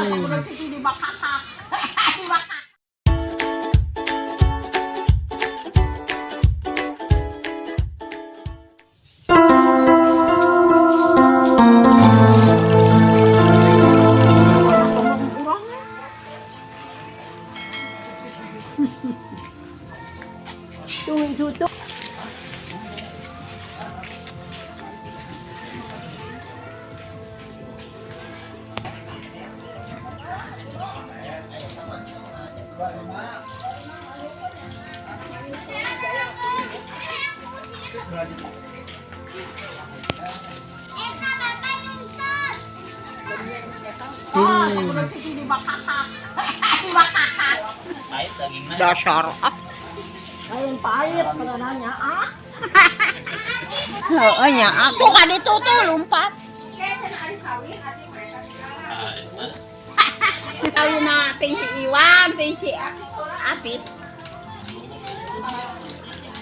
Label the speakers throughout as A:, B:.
A: Tuh itu tuh.
B: Pahit dagingnya.
A: Dasar ah. Lain pahit pada nanya ah. Heeh nya ah. Tuh kan itu tuh lompat.
B: Ah, itu.
A: Kawin na ping si Iwan, ping si Apit.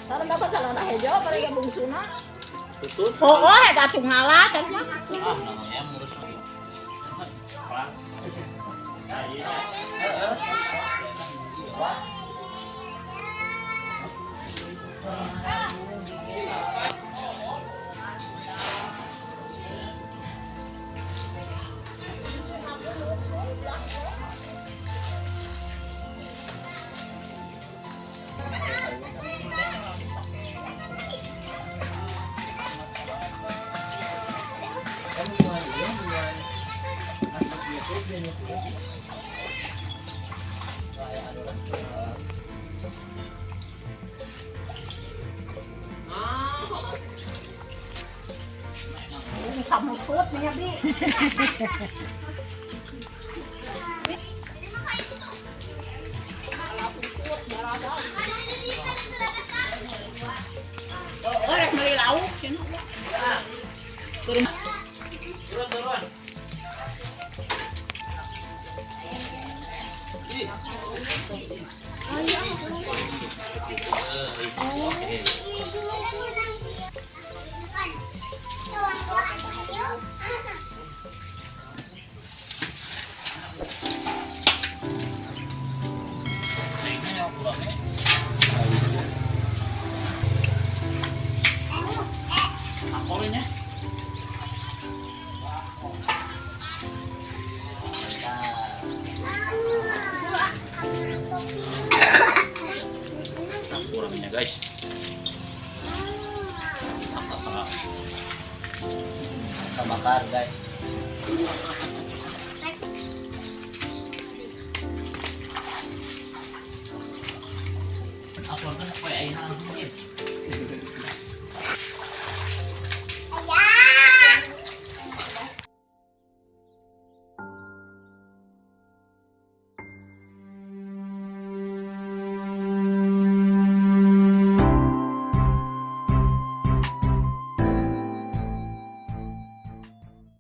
A: Sekarang dapat celana hijau paling ke bungsuna.
B: Tutut.
A: Oh, oh, eta tuh ngalah kan.
B: Ah, namanya ngurus. Nah, iya. Heeh. Kan bukan iya, bukan masuk YouTube jenis itu. Kayak ada orang
A: Samutut nih Bi. Oh, rek meuli lauk cenah.
B: Turun, turun. Oke. Nah, ini yang kurangnya. Akolnya. Kurangnya guys.
C: Bakar guys.
B: Aku kan kayak ini langsung gitu.